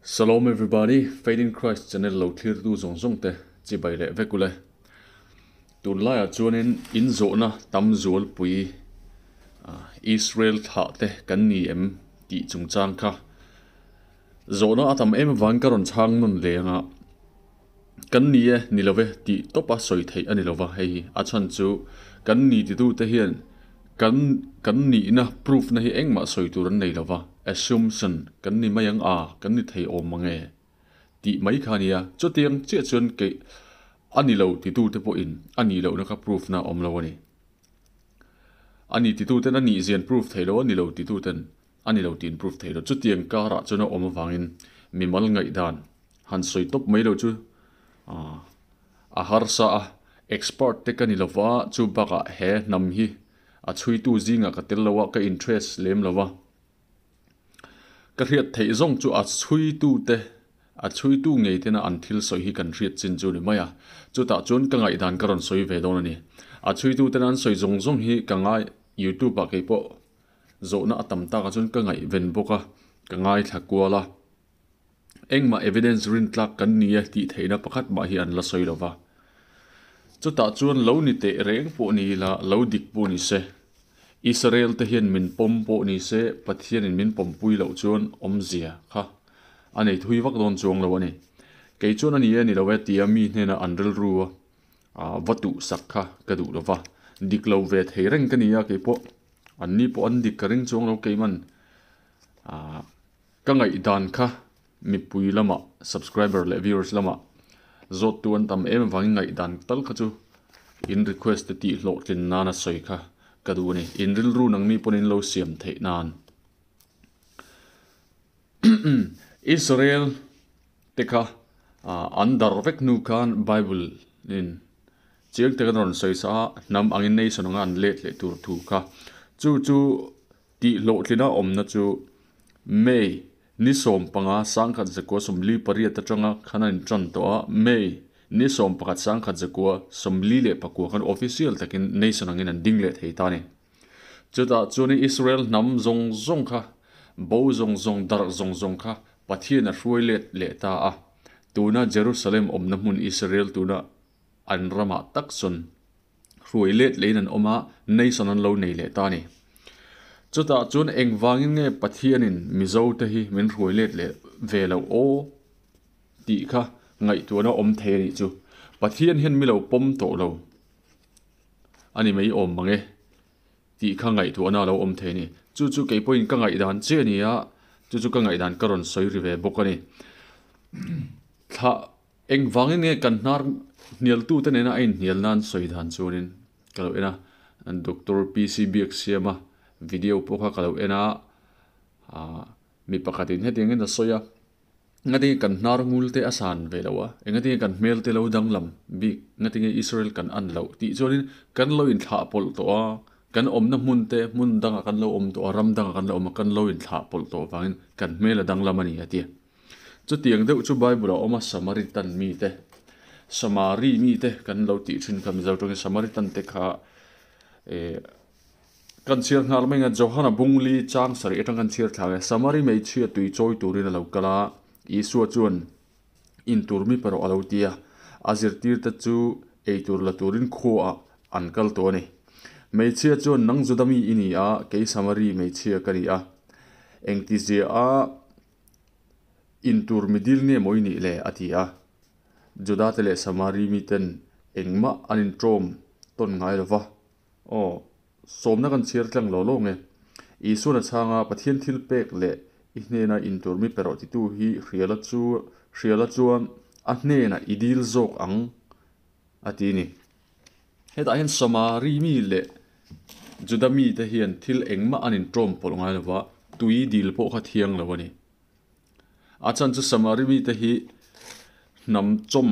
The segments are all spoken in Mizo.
Shalom everybody, Faith in Christ channel lo thlirtu zawng zawng te chibai leh vek ule. Tunlaiah chuanin in zawhna tam zualpui Israel thlah te kan ni em tih chungchang kha zawhna a tam em avangin ka rawn chhang nawn leh anga kan ni e ni love tih tawpa sawi theih a ni lova hei hi a chhan chu kan ni titute hian kan kan nihna proof na hi engmah sawi tur an nei lova assumption kan ni mai ang a kan ni thei awm mange tih mai kha a nia chutiang chiah chuan keih a ni lo titute pawhin a nih lohna kha proof na a awm lo a ni. A ni tituten a nih zian proof thei lo a ni lo tituten a ni lo tiin proof thei lo. Chutiang karah chuan a awm avangin mimal ngaihdan han sawi tawp mai lo chu a harsa a, expert te ka ni lo va, chu bakah he hnam hi a chhuitu zingah ka tel lo a, ka interest lem lo va. Ka hriat theih zawng chu a chhuitute, a chhuitu ngei tena an thil sawi hi kan hriat chin chu a ni mai a. Chutah chuan ka ngaihdan ka rawn sawi ve dawn a ni. A chhuitu tena an sawi zawng zawng hi ka ngai YouTube ah keipawh zawhna a tam takah chuan ka ngaihven bawk a, ka ngaithla kual a. Engmah evidence rintlak kan ni e tih theihna pakhat mah hi an la sawi lo va. Chutah chuan lo ni teh reng pawh ni ila, lo dik pawh ni se, Israel te hian min pawm pawh ni se, Pathianin min pawmpui loh chuan awmzia kha a nei thui vak dawn chuang lo a ni. Kei chuan a ni e ni lo e tia mi hnena an rilru a va tuhsak kha ka duh lo va. Dik lo ve thei reng ka ni a, kei pawh anni pawh an dik ka ring chuang lo keiman ah. Ka ngaihdan kha mipui lamah subscriber leh viewers lamah zawttu an tam em avangin ngaihdan tal kha chu in request te tih hlawhtlin nana sawi kha ka duh a ni. In rilru nangni pawn in lo siam theih nan. Israel te kha an darh vek hnu khan Bible in chiang takin a rawn sawi sa a, hnam angin nation anga an let leh tur thu kha. Chu chu Tih hlawhtlina awmna chu May ni 15 1948 atanga khan a intan tawh a, May ni 11 1949 khan official takin nation angin an ding leh thei ta a ni. Chutah chuanin Israel hnam zawng zawng kha, bo zawng zawng, darh zawng zawng kha Pathian a hruai let leh ta a, tuna Jerusalem awmna hmun Israel tuna an ramah tak chuan hruai let lehin an awm a, nation an lo nei leh ta a ni. Chutah chuan engvangin nge Pathianin Mizo te hi min hruai let leh ve loh aw tih kha ngaihtuahna awm thei a nih chu. Pathian hian mi lo pawm tawh lo a ni mai awm mang e tih kha ngaihtuahna a lo awm thei a ni. Chu chu kei pawhin ka ngaihdan chiah a ni a, chu chu ka ngaihdan ka rawn sawi ri ve bawk a ni. Thlah. Engvangin nge kan hnar hnialtute nena a inhnial nan sawi dan chuanin ka lo en a, Doctor PC Biaksiama video pawh kha ka lo en a, mi pakhatin hetiangin a sawi a, Engatinge kan hnar ngul te a san ve loh a, engatinge kan hmel te lo danglam bik, engatinge Israel kan an loh tih chuanin kan lo inthlah pawlh tawh a, kan awmna hmun te hmun dangah kan lo awm tawh a, ram dangah kan lo awm a, kan lo inthlah pawlh tawh avangin kan hmel a danglam a ni a ti a. Chutiang deuh chu Bible ah awm a, Samaritan mite, Samari mite kan lo tih thin kha Mizo tawngin Samaritan te kha eh kan chhiar nghal mai ang a, Johana Bungli chang sarih atang kan chhiar thla ang e, Samari hmeichhia tui chawi turin a lo kal a, Isua chuan in tur mi pawh a lo ti a, a zirtirte chu ei tur la turin khuaah an kal tawh a ni. Hmeichhia chuan nang Juda mi i ni a, kei Samari hmeichhia ka ni a, engtizia a Intur mi dil nge maw i nih le? a ti a. Juda te leh Samari miten engmah an inṭawm tawn ngai lo va. Aw, sawmna kan chhiar tlang lo lo nge? Isuan a chhang a, Pathian thil pek leh i hnena intur mi pe rawh titu hi hriala chu hriala chuan a hnenah i dil zawk ang, a ti a ni. Hetah hian Samari mi leh Juda mite hian thil engmah an inṭawm pawlh ngai lo va, tui dil pawh kha thiang lo a ni. A chhan chu Samari mite hi hnam chawm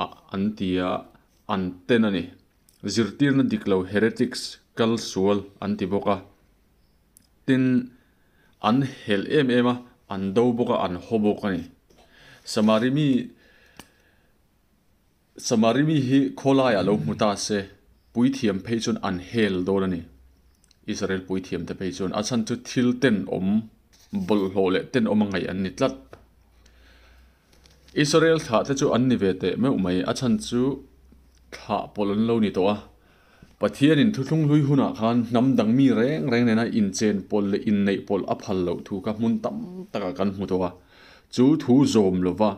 ah an ti a, an ten a ni. Zirtirna dik lo heretics kal sual an ti bawk a. Tin, an helh em em a, an do bawk a, an haw bawk a ni. Samari mi. Samari mi hi khawlaiah lo hmu ta se, puithiam phei chuan an hel dawn a ni. Israel puithiamte phei chuan a chhan chu thil tenawm, bawlhhlawh leh tenawm a ngaih an ni tlat. Israel thlah te chu an ni ve teh meuh mai, a chhan chu thlah pawlh an lo ni tawh a. Pathianin thuthlung hlui hunah khan hnam dang mi reng reng nena inchen pawlh leh inneih pawlh a phal loh thu kha hmun tam takah kan hmu tawh a. Chu thu zawm lova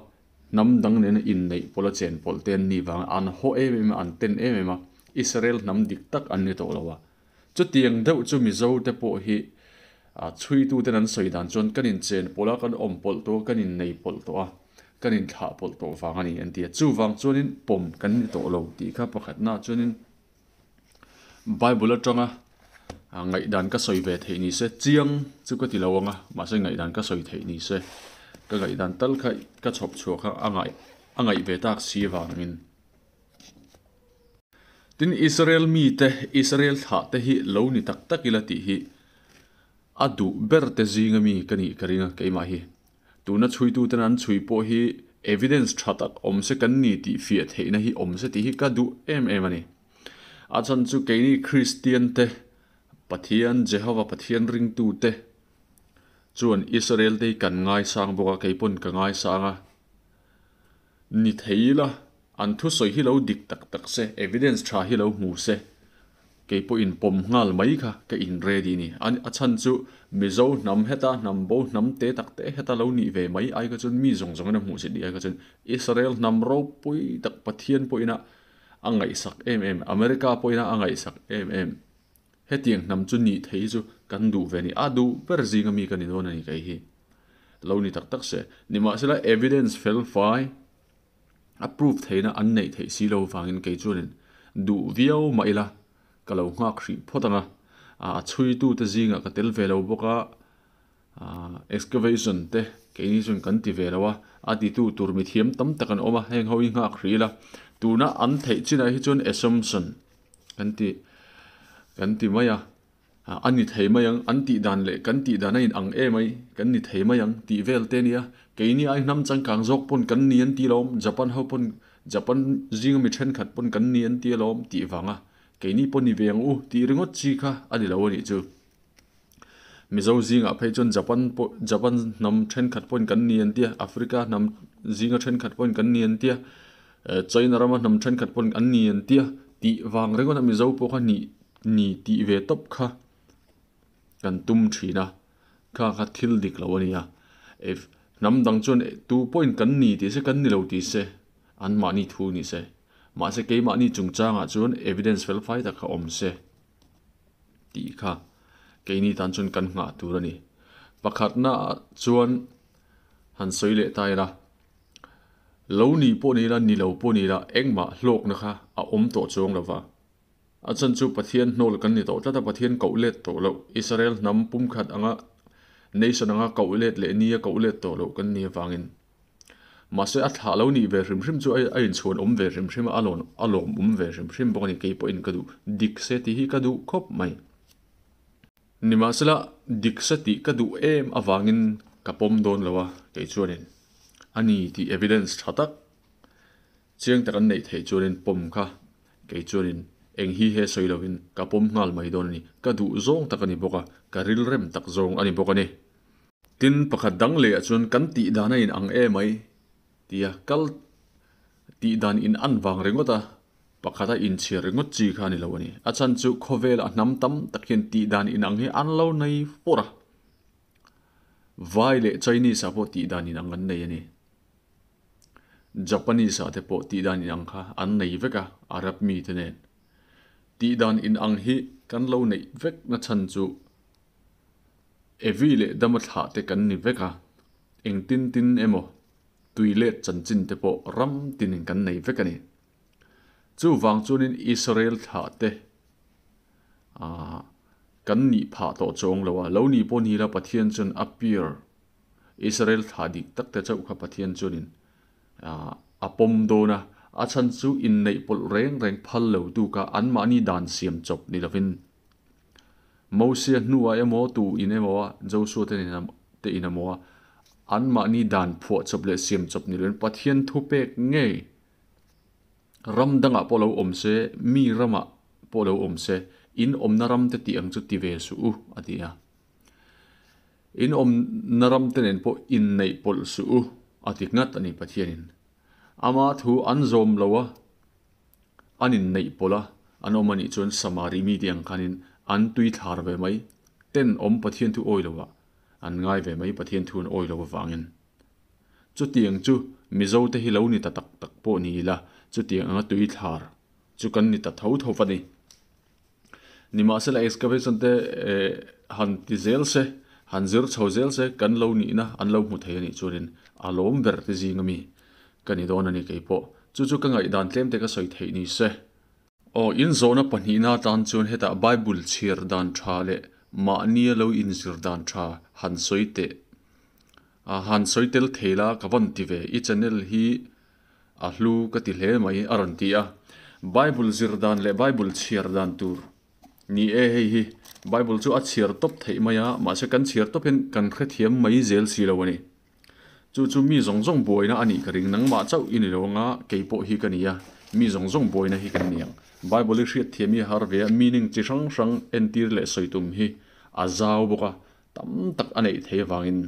hnam dang nena inneih pawlh a chen pawlh te an nih vangin an haw em em a, an ten em em a, Israel hnam dik tak an ni tawh lo a. Chutiang deuh chu Mizo te pawh hi chhuituten an sawi dan chuan kan inchen pawlh a, kan awm pawlh tawh a, kan innei pawlh tawh a, kan inthlah pawlh tawh vang a ni an ti a. Chuvang chuanin pawm kan ni tawh lo tih kha pakhatnaah chuanin Bible atanga ngaihdan ka sawi ve theih ni se, chiang chu ka ti lo ang a, mahse ngaihdan ka sawi theih ni se, ka ngaihdan tal kha ka chhawp chhuah kha a ngaih a ngaih ve tak si vangin. Tin, Israel mite, Israel thlahte hi lo ni tak tak ila tih hi a duh ber te zinga mi ka nih ka ring a, keimah hi. Tuna chhuituten an chhui pawh hi evidence tha tak awm se kan ni tih fiah theihna hi awm se tih hi ka duh em em a ni. A chhan chu keini Kristian te, Pathian, Jehovah Pathian ringtute chuan Israel te hi kan ngaisang bawk a, kei pawn ka ngaisang a. Ni thei ila, an thusawi hi lo dik tak tak se, evidence tha hi lo hmu se, kei pawhin pawm nghal mai kha ka in ready ni. A chhan chu Mizo hnam heta hnam bo hnam te tak te heta lo nih ve mai ai kha chuan mi zawng zawngin a hmuh zet ni ai kha chuan Israel hnam ropui tak Pathian pawhin a a ngaihsak em em, America pawhin a a ngaihsak em em. Hetiang hnam chu nih thei hi chu kan duh ve a ni. A duh ber zinga mi ka ni dawn a ni kei hi. Lo ni tak tak se. Nimahsela evidence fel fai a proof theihna an neih theih si lo vangin kei chuanin duh viau mah ila ka lo nghak hrih phawt ang a. A chhuitute zingah ka tel ve lo bawk a, excavation te keini chuan kan ti ve lo a, a titu tur mithiam tam tak an awm a, heng ho hi nghak hrih ila. Tuna an theih chinah hi chuan assumption kan ti kan ti mai a, a ni thei mai ang, an tih dan leh kan tih dan a in ang em ai, kan ni thei mai ang tih vel te a nia. Keini ai hnam changkang zawk pawn kan ni an ti alawm, Japan ho pawn Japan zinga mi thenkhat pawn kan ni an ti alawm tih vanga keini pawh ni ve ang u tih ringawt chi kha a ni lo a nih chu. Mizo zingah phei chuan Japan pawh Japan hnam thenkhat pawhin kan ni an tia, Africa hnam zinga thenkhat pawhin kan ni an tia, China rama hnam thenkhat pawhin an ni an tia tih vang ringawt a Mizo pawh kha nih ni tih ve tawp kha kan tum thin a, kha kha thil dik lo a ni a. If hnam dang chuan tu pawhin kan ni tih se kan ni lo tih se anmahni thu ni se, mahse keimahni chungchangah chuan evidence fel fai tak kha awm se. Tih kha keini tan chuan kan nghah tur a ni. Pakhatna ah chuan han sawi leh ta ila, lo ni pawh ni ila, ni lo pawh ni ila engmah hlawkna kha a awm tawh chuang lo va. A chhan chu Pathian hnawl kan ni tawh tlat a, Pathian koh let tawh loh, Israel hnam pumkhat anga nation anga koh let leh nia koh let tawh loh kan ni avangin. Mahse a thlah lo nih ve hrim hrim chu a inchhuan awm ve hrim hrim a, a lawn a lawm awm ve hrim hrim bawk a ni. Kei pawhin ka duh dik se tih hi ka duh khawp mai. Nimahsela dik se tih ka duh em avangin ka pawm dawn lo a, kei chuanin a ni tih evidence tha tak chiang tak an neih theih chuanin pawm kha kei chuanin eng hi he sawi lovin ka pawm nghal mai dawn a ni. Ka duh zawng tak a ni bawk a, ka rilrem tak zawng a ni bawk a ni. Tin, pakhat dang leh ah chuan kan tih dan a in ang em mai tia kal tih dan in an vang ringawt a, pakhat a inchhiar ringawt chi kha a ni lo a ni. A chhan chu khawvel a hnam tam tak hian tih dan in ang hi an lo nei fur a, Vai leh Chinese ah pawh tih dan in ang an nei a ni. Japanese ah te pawh tih dan in ang kha an nei vek a, Arab mi te nen. Tih dan in ang hi kan lo neih vek na chhan chu Evi leh Dama thlah te kan ni vek a, engtin tin emaw tui let chanchin te pawh ram tinin kan nei vek a ni. Chuvang chuanin Israel thlah te kan nih phah tawh chuang lo a, lo nih pawh ni la Pathian chuan a pure Israel thlah dik tak te chauh kha Pathian chuanin a pawm dawn a, a chhan chu inneih pawlh reng reng phal lo tu kha anmahni dan siam chawp ni lovin Mosia hnuah emaw tu in emaw a Joshua te nen te in emaw a anmahni dan phuah chawp leh siam chawp ni loin Pathian thupek ngei ram dangah pawh lo awm se mi ramah pawh lo awm se in awmna ram te tih ang chu ti ve suh u a ti a. In awmna ram te nen pawh inneih pawlh suh u. a ti ngat a ni Pathianin. Ama thu an zawm lo a, an inneih pawlh a, an awm a nih chuan Samari mite ang khanin an tui thlar ve mai. Tenawm Pathian thu awi loah an ngai ve mai Pathian thu an awi lo avangin. Chutiang chu Mizote hi lo ni ta tak tak pawh ni ila, chutiang anga tui thlar chu kan ni ta tho tho va ni. Nimahsela excavation te han ti zel se, han zir chho zel se kan lo nihna an lo hmu thei a nih chuanin a lawm ber te zing ami ka ni dawn a ni kei pawh. Chu chu ka ngaihdan tlem te ka sawi theih ni se. Aw, inzawhna pahnihna atan chuan hetah Bible chhiar dan tha leh mahnia lo inzir dan tha han sawi teh a han sawi tel thei la ka vawn ti ve. I channel hi A hlu ka ti hle mai a rawn ti a. Bible zir dan leh Bible chhiar dan tur ni e hei hi. Bible chu a chhiar tawp theih mai a, mahse kan chhiar tawp hian kan hrethiam mai zel si lo a ni. Chu chu mi zawng zawng buaina a nih ka ring, nangmah chauh i ni lo anga kei pawh hi ka ni a, mi zawng zawng buaina hi kan ni ang. Bible i hriatthiam hi a har ve a, meaning chi hrang hrang entir leh sawi tum hi a zau bawk a, tam tak a neih theih avangin.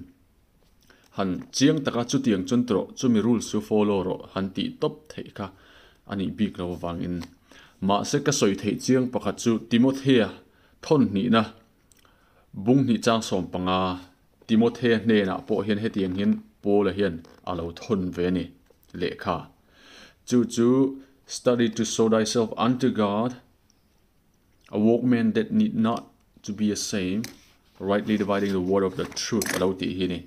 Han chiang taka chutiang chuan tawh chumi rules chu follow rawh han tih tawp theih kha a nih bik lo avangin. Mahse ka sawi theih chiang pakhat chu Timothea thawn hnihna bung hnih chang 15 Timothea hnenah pawh hian hetiang hian Paula hian a lo thawn ve a ni lehkha. Chu chu Study to show thyself unto God, a workman that need not to be ashamed, rightly dividing the word of the truth a lo tih hi a ni.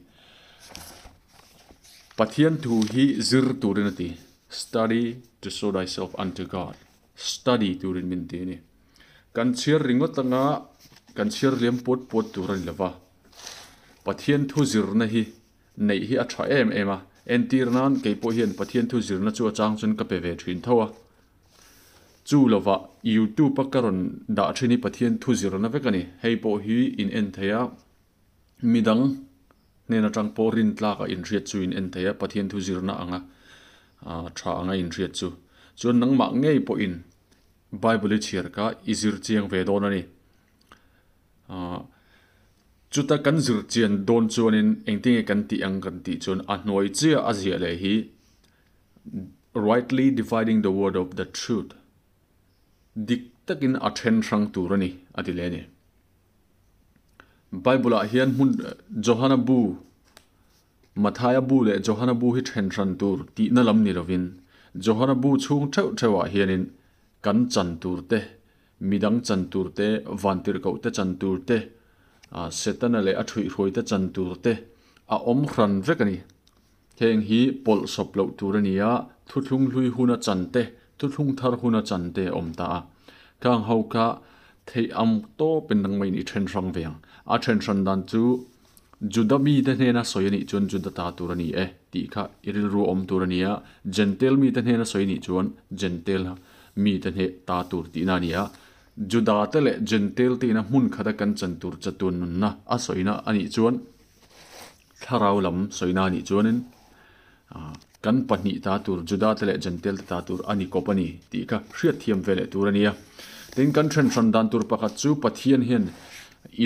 Pathian thu hi zir turin a ti, study to show thyself unto God, study turin min ti a ni. Kan chhiar ringawt anga kan chhiar liam puat puat tur a ni lova, Pathian thu zirna hi neih hi a tha em em a, entir nan kei pawh hian Pathian thu zirna chu a chang chuan ka pe ve thin tho a. Chu lovah YouTube a ka rawn dah thin hi Pathian thu zirna vek a ni. Hei pawh hi in en thei a, midang hnen atang pawh rintlak a inhriat chu in en thei a, Pathian thu zirna anga tha anga inhriat chu. Chuan nangmah ngei pawhin Bible i chhiar kha i zir chiang ve dawn a ni. Chuta kan zir chian dawn chuanin engtinge kan tih ang kan tih chuan a hnuai chiah a ziah leh hi Rightly dividing the word of the truth, dik takin a then hrang tur a ni, a ti leh a ni. Bible-ah hian hmun Johana bu, Mathaia bu leh Johana bu hi then hran tur tihna lam ni lovin, Johana bu chhung theuh theuhah hianin kan chan tur te, midang chan tur te, vantirhkoh te chan tur te, Setana leh a thuihhruai te chan tur te a awm hran vek a ni. Heng hi pawlh sawp loh tur a ni a, thuthlung hlui huna chan te, thuthlung thar huna chan te a awm ta a. Khang ho kha theih ang tawpin nangmahin i then hrang ve ang. A then hran dan chu Juda mite hnena sawi a nih chuan Juda ta tur a ni e tih kha i rilru a awm tur a ni a, Jentail mite hnena sawi a nih chuan Jentail mite hne ta tur tihna a ni a. Juda te leh Jentail te ina hmun khata kan chan tur chatuan nunna a sawina a nih chuan Thlarau lam sawina a nih chuanin kan pahnih ta tur, Juda te leh Jentail te ta tur a ni kawp a ni tih kha hriatthiam ve leh tur a ni a. Tin, kan then hran dan tur pakhat chu Pathian hian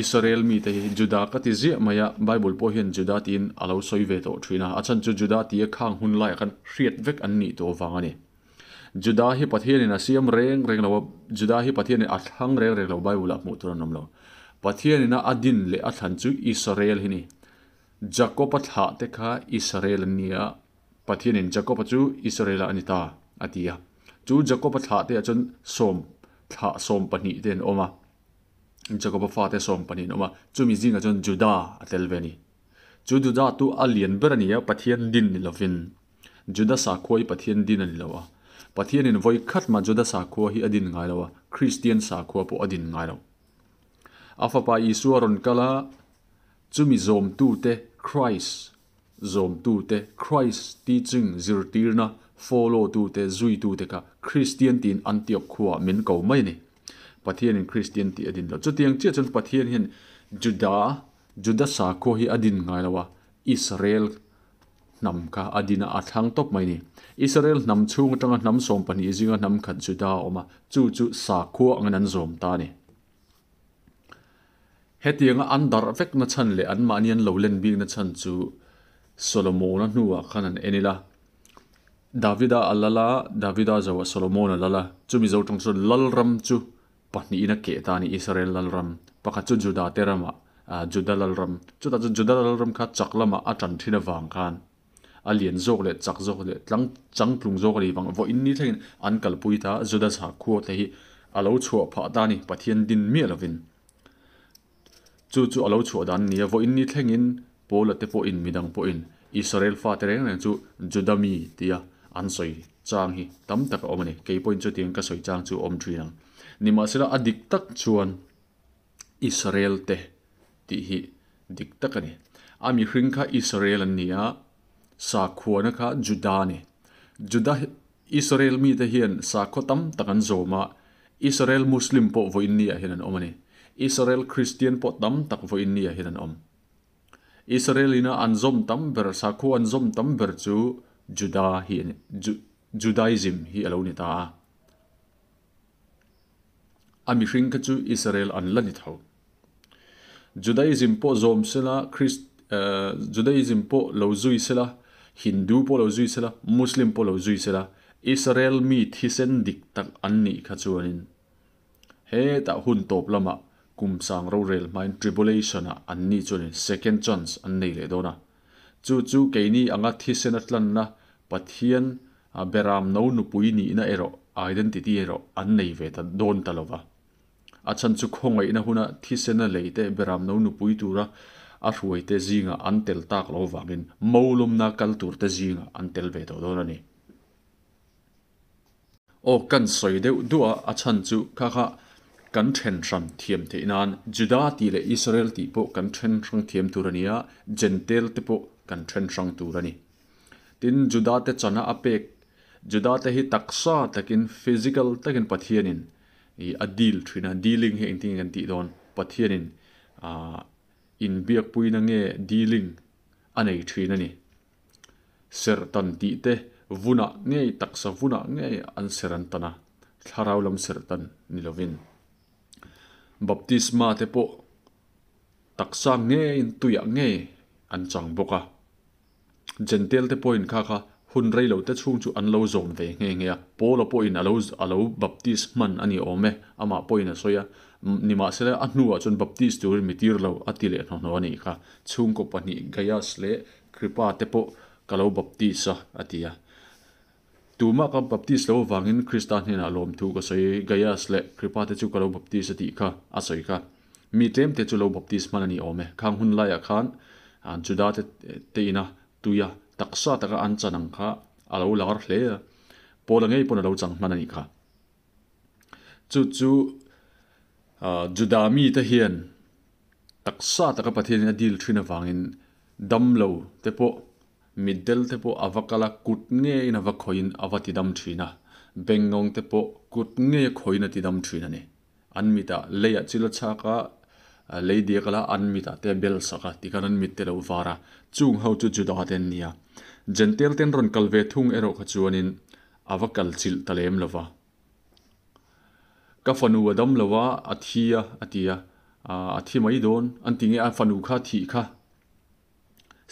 Israel mite hi Juda ka ti ziah mai a, Bible pawh hian Juda tiin a lo sawi ve tawh thin a, a chhan chu Juda tia khang hun laiah khan hriat vek an nih tawh vang a ni. Juda hi Pathianin a siam reng reng lo a, Juda hi Pathianin a thlang reng reng lo Bible ah hmuh tur an awm lo. Pathianin a a din leh a thlan chu Israel hi ni. Jakob-a thlah te kha Israel an ni a, Pathianin Jakob-a chu Israel-a a ni ta a ti a. Chu Jakob-a thlah te ah chuan sawm thlah 12 te an awm a, Jakob-a fate 12 an awm a, chumi zingah chuan Juda a tel ve a ni. Chu Juda tu a lian ber a ni a, Pathian din ni lovin. Juda sakhua hi Pathian din a ni lo a. Pathianin vawi khat mah Juda sakhua hi a din ngai lo a, Kristian sakhua pawh a din ngai lo. A fapa Isua rawn kal a, chumi zawmtute, Christ zawmtute, Christ teaching zirtirna follow tute, zuitute kha Kristian tiin Antioch khuaah min ko mai a ni. Pathianin Kristian tih a din lo. Chutiang chiah chuan Pathian hian Juda, Juda sakhua hi a din ngai lo a, Israel hnam kha a din a, a thlang tawp mai a ni. Israel hnam chhung atanga hnam 12 zinga hnam khat Juda a awm a, chu chu sakhua angin an zawm ta a ni. Hetianga an darh vekna chhan leh anmahni an lo len bikna chhan chu Solomona hnuah khan han en ila, Davida a lal a, Davida zoah Solomona lal a, chumi zo tang chuan lalram chu pahnihin a keh ta a ni, Israel lalram pakhat chu Juda te ramah, Juda lalram, chutah chuan Juda lalram kha chak lamah a tan thin avang khan a lian zawk leh chak zawk leh tlang changtlung zawk a nih vang vawiin ni thlengin an kalpui ta a, Juda sakhua te hi a lo chhuah phah ta a ni, Pathian din miah lovin. Chu chu a lo chhuah dan a ni a, vawiin ni thlengin Paula te pawhin midang pawhin Israel fate reng reng chu Juda mi tia an sawi chang hi tam tak a awm a ni. Kei pawhin chutiang ka sawi chang chu a awm thin ang. Nimahsela a dik tak chuan Israel te tih hi dik tak a ni. A mihring kha Israel an ni a, sakhuana kha Juda a ni. Juda Israel mite hian sakhaw tam tak an zawm a, Israel Muslim pawh vawiin ni ah hian an awm a ni. Israel Christian pawh tam tak vawiin ni ah hian an awm. Israel ina an zawm tam ber, sakhua an zawm tam ber chu Juda hi a ni, Judaism hi a lo ni ta a. A mihring kha chu Israel an la ni tho. Judaism pawh zawm sela, Christ, Judaism pawh lo zui sela, Hindu pawh lo zui sela, Muslim pawh lo zui sela, Israel mi thisen dik tak an nih kha chuanin hetah hun tawp lamah kum sang rorel hmain tribulation ah an nih chuanin second chance an nei leh dawn a. Chu chu keini anga thisen a tlanna Pathian beram no nupui nihna erawh identity erawh an nei ve ta dawn ta lova. A chhan chu khawngaihna huna thisena lei te beramno nupui tura a hruai te zingah an tel tak lo vangin molawmna kal tur te zingah an tel ve tawh dawn a ni. Aw kan sawi deuh duh a, a chhan chu kha kha kan then hran thiam theih nan Juda tih leh Israel tih pawh kan then hrang thiam tur a ni a, Jentail te pawh kan then hrang tur a ni. Tin, Juda te chana a pek Juda te hi taksa takin physical takin Pathianin Ih a deal thin a, dealing hi engtin nge kan tih dawn? Pathianin ah inbiakpuina nge dealing a nei thin a ni. Serhtan tih te vunah ngei taksa vunah ngei an ser an tan a, thlarau lam serhtan ni lovin. Baptisma te pawh taksa ngeiin tuiah ngei an chang bawk a. Jentail te pawhin kha kha hun rei lo te chhung chu an lo zawm ve nghe nghe a, Paula pawhin a lo a lo baptist hman a ni awm e, amah pawhin a sawi a, nimahsela a hnuah chuan baptist turin mi tir lo a ti leh hnawhhnawh a nih kha, chhungkaw pahnih Gaius leh Kripa te pawh ka lo baptist a, a ti a. Tumah ka baptist lo avangin Krista hnenah lawmthu ka sawi, Gaius leh Kripa te chu ka lo baptist a tih kha a sawi kha. Mi tlem te chu lo baptist hman a ni awm e. Khang hun laiah khan Juda te te ina tuia taksa taka an chan ang kha a lo lar hle a, Paula ngei pawn a lo chang hman a nih kha. Chu chu Juda mite hian taksa taka Pathianin a dil thin avangin damlo te pawh Mitdel te pawh a va kal a, kut ngeiin a va khawiin a va tidam thin a, bengngawng te pawh kut ngei a khawiin a tidam thin a ni. An mitah leiah chil a chhak a, lei diak a la, an mitah te a bel sak a, tikhan an mit te lo var a. Chung ho chu Juda te an ni a. Jentail te an rawn kal ve thung erawh kha chuanin a va kal chilh ta lem lo va. Ka fanu a dam lo a, a thi a, a ti a, a thi mai dawn, an ti nge a fanu kha thih kha.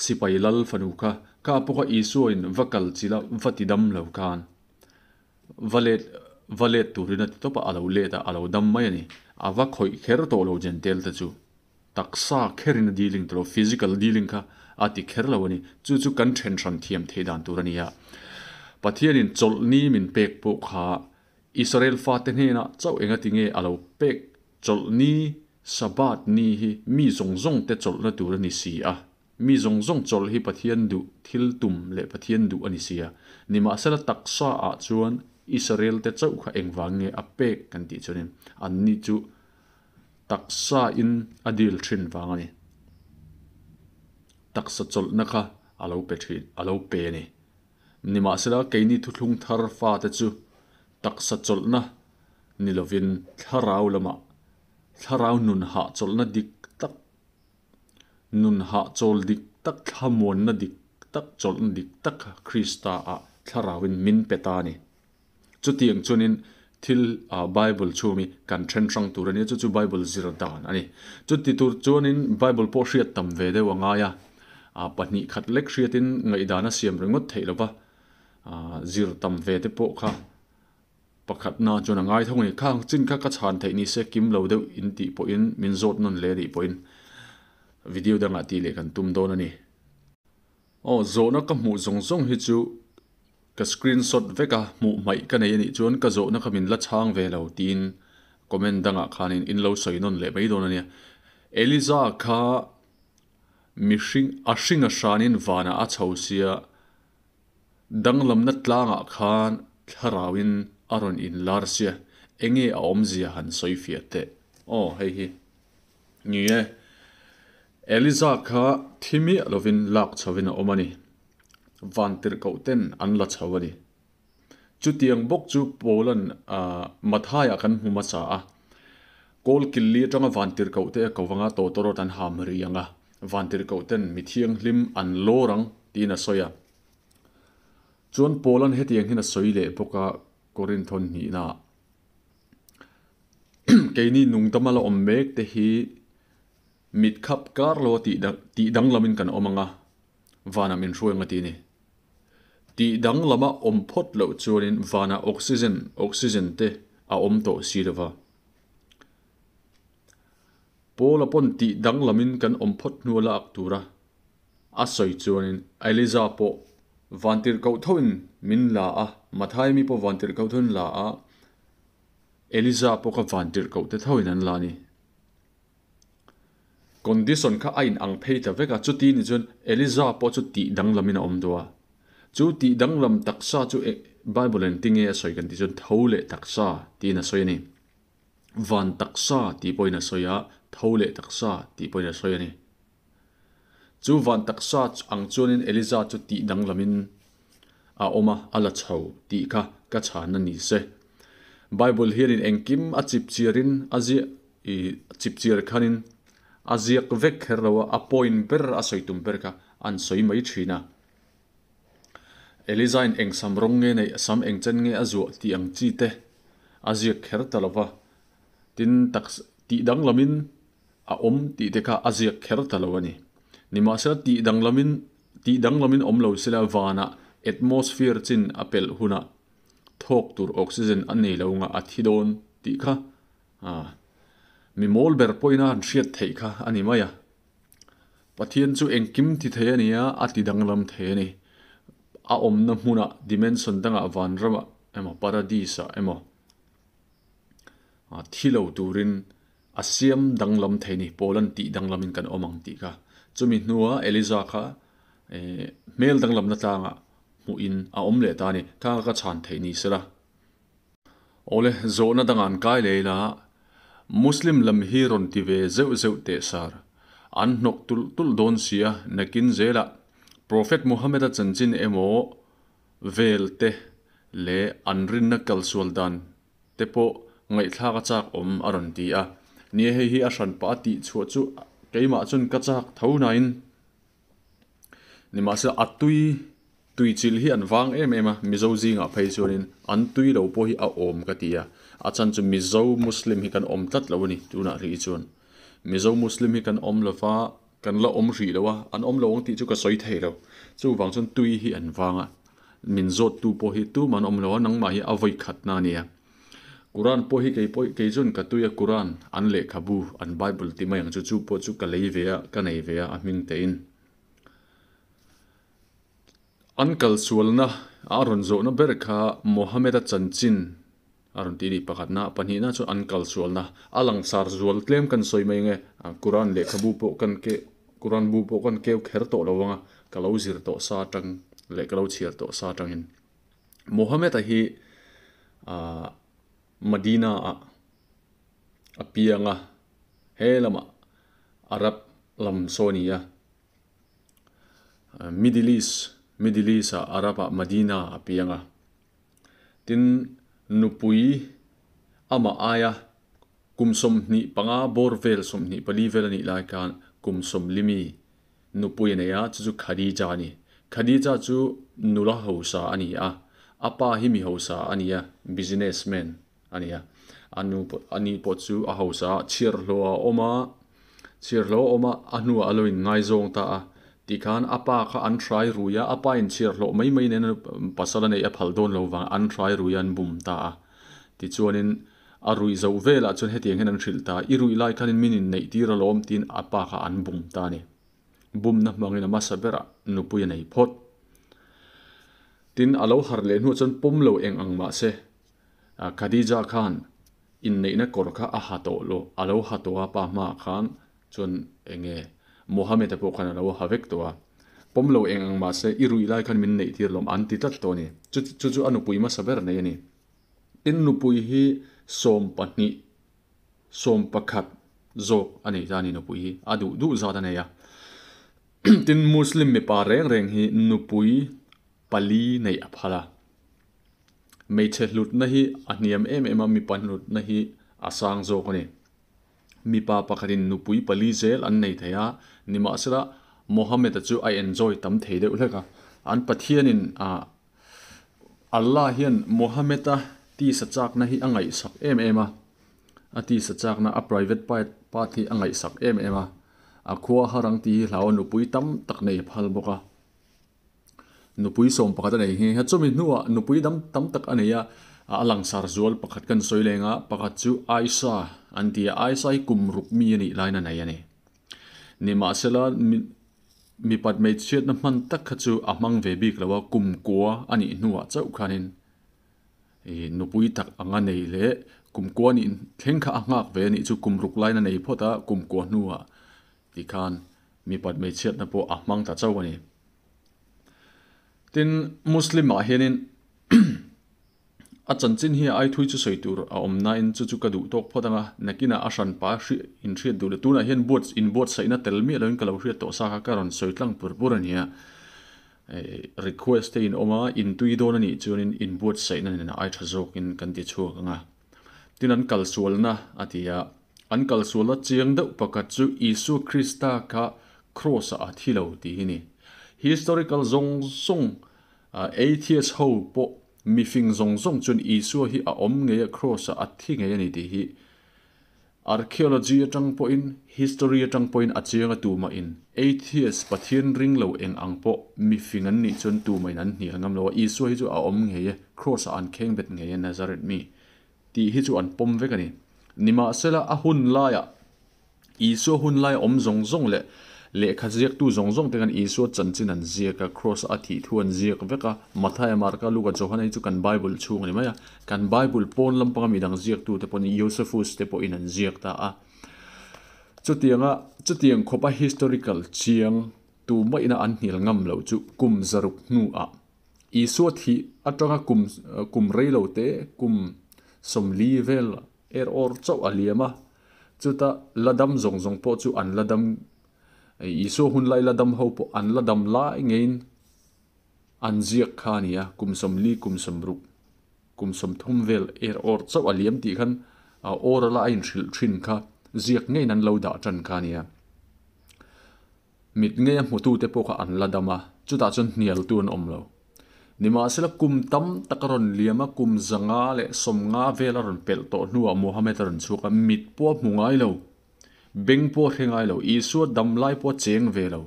Sipai lal fanu kha ka pawh kha Isua in va kal chila va ti dam lo khan va let va let turin a ti tawp a, a lo let a, a lo dam mai a ni. A va khawih kher tawh lo Jentail te chu. Taksa kherin a dealing tawh lo, physical dealing kha a ti kher lo a ni. Chu chu kan then hran thiam theih dan tur a ni a. Pathianin chawlhni min pek pawh kha Israel fate hnenah chauh engati nge a lo pek Chawlhni, Sabbath, ni hi mi zawng zawng te chawlhna tur a ni si a. Mi zawng zawng chawlh hi Pathian duh thil tum leh Pathian duh a ni si a. Nimahsela taksa ah chuan Israel te chauh kha engvang nge a pek kan tih chuanin anni chu taksa in a dil thin vang a ni. Taksa chawlhna kha a lo pe thin, a lo pe a ni. Nimahsela keini thuthlung thar fate chu taksa chawlhna ni lovin thlarau lamah thlarau nun hahchawlhna dik tak, nun hahchawl dik tak, thlamuanna dik tak, chawlhna dik tak kha Krista ah thlarauin min pe ta a ni. Chutiang chuanin thil Bible chhung hi kan then hrang tur a ni a, chu chu Bible zir dan a ni. Chuti tur chuanin Bible pawh hriat tam ve deuh a ngai a. Pahnih khat lek hriatin ngaihdan a siam ringawt theih lova, zir tam ve te pawh kha pakhatna chuan a ngai thawng a ni. Khang chin kha ka chhan theih ni se kim lo deuh in tih pawhin min zawt nawn hle anih pawhin video dangah tih leh kan tum dawn a ni. Aw, zawhna ka hmuh zawng zawng hi chu ka screenshot vek a, hmuh hmaih ka nei anih chuan ka zawhna kha min la chhang ve lo tiin comment dangah khanin in lo sawi nawn leh mai dawn a nia. Eliza kha mihring a hring a hranin vanah a chho sia, danglamna tlangah khan thlarauin a rawn inlar sia, enge a awmzia han sawi fiah teh. Aw, hei hi. Ni e, Eliza kha thi miah lovin lak chhovin a awm a ni. Vantirhkoh ten an la chho a ni. Chutiang bawk chu Paula'n Mathaiah kan hmu hmasa a, Kawl killi atanga vantirhkoh te a ko vanga tawtawrawt an ham ri ang a, vantirhkoh ten mi thianghlim an lawr ang tiin a sawi a. Chuan Paula'n hetiang hian a sawi leh bawk a, Korinthon hnihnaah. Keini nungdama la awm mek te hi mit khap kar lo a tih danglamin kan awm ang a, vanah min hruai ang a ti a ni. Tih danglama awm phawt loh chuanin vanah oxygen, oxygen te a awm tawh si lo va. Paula pawn tih danglamin kan awm phawt hnu a lak tura a sawi chuanin Eliza pawh vantirhkoh thoin min la a, Mathaia mi pawh vantirhkoh thoin la a, Eliza pawh kha vantirhkoh te thoin an la a ni. Condition kha a in ang phei ta vek a, chuti ni chuan Eliza pawh chu tih danglamin a awm duh a. Chu tih danglam taksa chu Bible in tinge a sawi kan tih chuan tho leh taksa tiin a sawi a ni. Van taksa tih pawhin a sawi a, tho leh taksa tih pawhin a sawi a ni. Chu van taksa ang chuanin Eliza chu tih danglamin a awm a, a la chho tih kha ka chhan a ni se. Bible hianin engkim a chipchiarin a ziah i chipchiar khanin a ziak vek kher lo a, a point ber a sawi tum ber kha an sawi mai thin a. Eliza-in eng sam rawng nge neih, sam eng chen nge a zuah tih ang chi te a ziak kher ta lo va, tin taksa tih danglamin A awm tih te kha a ziak kher ta lo a ni. Nimahsela tih danglamin tih danglamin awm lo sela vanah atmosphere chin a pelh hunah thawk tur oxygen a nei lo nga a thi dawn tih kha mi mawl ber pawhin a han hriat theih kha a ni mai a. Pathian chu engkim ti thei a ni a, a ti danglam thei a ni. A awmna hmunah dimension dangah vanramah emaw paradise ah emaw thi lo turin A siam danglam thei ni, Paul-a'n tih danglamin kan awm ang tih kha. Chumi hnua Eliza kha hmel danglamna tlangah hmuhin a awm leh ta a ni. Kha ka chhan theih ni sela. Awle, zawhna dangah an kai leh ila, Muslim lam hi rawn ti ve zeuh zeuh teh sar. An hnawk tulh tulh dawn si a, nakin zelah Prophet Muhammad-a chanchin emaw vel te leh an rinna kalsual dan te pawh ngaihthlak a chak awm a rawn ti a. Nia hei hi a hran pah a tih chhuah chu keimah chuan ka chak tho nain nimahsela a tui tui chilh hi an vang em em a, Mizo zingah phei chuanin an tui lo pawh hi a awm ka ti a, a chhan chu Mizo Muslim hi kan awm tlat lo a ni tunah hrih hi chuan Mizo Muslim hi kan awm lova kan la awm hrih lo a, an awm lo ang tih chu ka sawi thei lo, chuvang chuan tui hi an vang a. Min zawttu pawh hi tumah an awm lo a, nangmah hi a vawi khatna a nia. Quran pawh hi kei pawh kei chuan ka tui a Quran an lehkhabu an Bible tih mai ang chu chu pawh chu ka lei ve a ka nei ve a a hming tein. An kalsualna a rawn zawhna ber kha Mohammed-a chanchin a rawn ti a ni pakhatna pahnihna chuan an kalsualna a langsar zual tlem kan sawi mai nge Quran lehkhabu pawh kan ke Quran bu pawh kan keu kher tawh lo ang a ka lo zir tawh sa atang leh ka lo chhiar tawh sa atangin Mohammed-a hi ah Madina ah a piang a he lamah Arab lam saw a ni a Middle East Middle East ah Arab ah Madina a piang a. Tin, nupui amah aia kum 25 bawr vel 24 vel a nih lai khan kum 40 mi nupui a nei a, chu chu Khadija a ni. Khadija chu nula hausa a ni a, a pa hi mi hausa a ni a, businessman a ni a. A nu pawh a ni pawh chu a hausa a, chhiarhlawh a awm a, chhiarhlawh a awm a, a hnuah a lo inngaizawng ta a. Tikhan a pa kha an hrai rui a, a pa in chhiar hlawh mai mai nen pasal a neih a phal dawn lo vang an hrai rui a an bum ta a. Tichuanin a ruih zoh velah chuan hetiang hian an hrilh ta, I ruih lai khanin min inneih tir alawm tiin a pa kha an bum ta a ni. Bumna hmangin a hmasa berah nupui a nei phawt. Tin, a lo harh leh hnuah chuan pawm lo eng ang mah se, Khadija khan inneihna kawr kha a ha tawh lo, a lo ha tawh a pa hmaah khan chuan eng nge Mohammed-a pawh khan a lo ha vek tawh a. Pawm lo eng ang mah se, i ruih lai khan min neih tir lawm an ti tlat tawh a ni. Chu chu chu a nupui hmasa ber nei a ni. Tin, nupui hi 12, 11 zawk a nei ta a ni nupui hi, a duh duh zat a nei a. Tin, Muslim mipa reng reng hi nupui pali neih a phal a. Hmeichhe hlutna hi a hniam em em a, mipa hlutna hi a sang zawk a ni. Mipa pakhatin nupui pali zel an nei thei a, nimahsela Mohammed-a chu a enjoy tam thei deuh hlek a. An Pathianin ah Allah hian Mohammed-a tisa chakna hi a ngaihsak em em a, a tisa chakna a private part hi a ngaihsak em em a, a khua harang tih hi hlau a nupui tam tak nei a phal bawk a. Nupui 11 a nei nghe nghe. Chumi hnuah nupui dam tam tak a nei a, a langsar zual pakhat kan sawi leng a, pakhat chu Aisa an ti a, Aisa hi kum ruk mi a nih laiin a nei a ni. Nimahsela mipat hmeichhiatna hman tak kha chu a hmang ve bik lo a, kum kua a nih hnuah chauh khanin nupui tak anga nei leh kum kua nih thleng kha a nghak ve a nih chu kum ruk laiin a nei phawt a, kum kua hnuah tikhan mipat hmeichhiatna pawh a hmang ta chauh a ni. Tin, Muslim ah hianin a chanchin hi a aithui chu sawi tur a awm nain chu chu ka duh tawk phawt ang a, nakinah a hranpa hri inhriat duh leh tunah hian buat inbuatsaihna tel miah loin ka lo hriat tawh sa kha ka rawn sawi tlang pur pur a ni a. Request te in awm a, intui dawn a nih chuanin inbuatsaihna nen a ai tha zawkin kan ti chhuak ang a. Tin an kalsualna a ti a, an kalsualna chiang deuh pakhat chu Isua Krista kha Kraws ah a thi lo tih hi ni. Historical zawng zawng atheist ho pawh mifing zawng zawng chuan Isua hi a awm ngei a kraws ah a thi ngei a ni tih hi archaeology atang pawhin history atang pawhin a chiang a tumah in atheist Pathian ring lo eng ang pawh mifing an nih chuan tumah in an hnial ngam lo a Isua hi chu a awm ngei e kraws ah an kheng bet ngei e Nazareth mi tih hi chu an pawm vek a ni. Nimahsela a hun laiah Isua hun lai awm zawng zawng leh lehkha ziaktu zawng zawng te khan Isua chanchin an ziak a, Kraws a thih thu an ziak vek a, Mathaia, Marka, Luka, Johana hi chu kan Bible chhung a ni mai a, kan Bible pawn lampanga midang ziaktu te pawhin Josephus te pawhin an ziak ta a. Chutianga chutiang khawpa historical chiang tu maina an hnial ngam loh chu kum 600 hnuah Isua thih atanga kum kum rei lo te kum 40 vel Er awr chauh a liam a, chuta la dam zawng zawng pawh chu an la dam, Isua hun lai la dam ho pawh an la dam lai ngeiin an ziak kha a ni a, kum 40, kum 60, kum 30 vel er awr chauh a liam tih khan awr ala a inhrilh thin kha ziak ngeiin an lo dah tan kha a ni a. Mit ngeia hmutute pawh kha an la dam a, chutah chuan hnialtu an awm lo. Nimahsela kum tam tak a rawn liam a, kum 150 vel a rawn pelh tawh hnuah Muhammad a rawn chhuak a, mit pawh a hmu ngai lo, beng pawh a hre ngai lo, Isua dam lai pawh a cheng ve lo,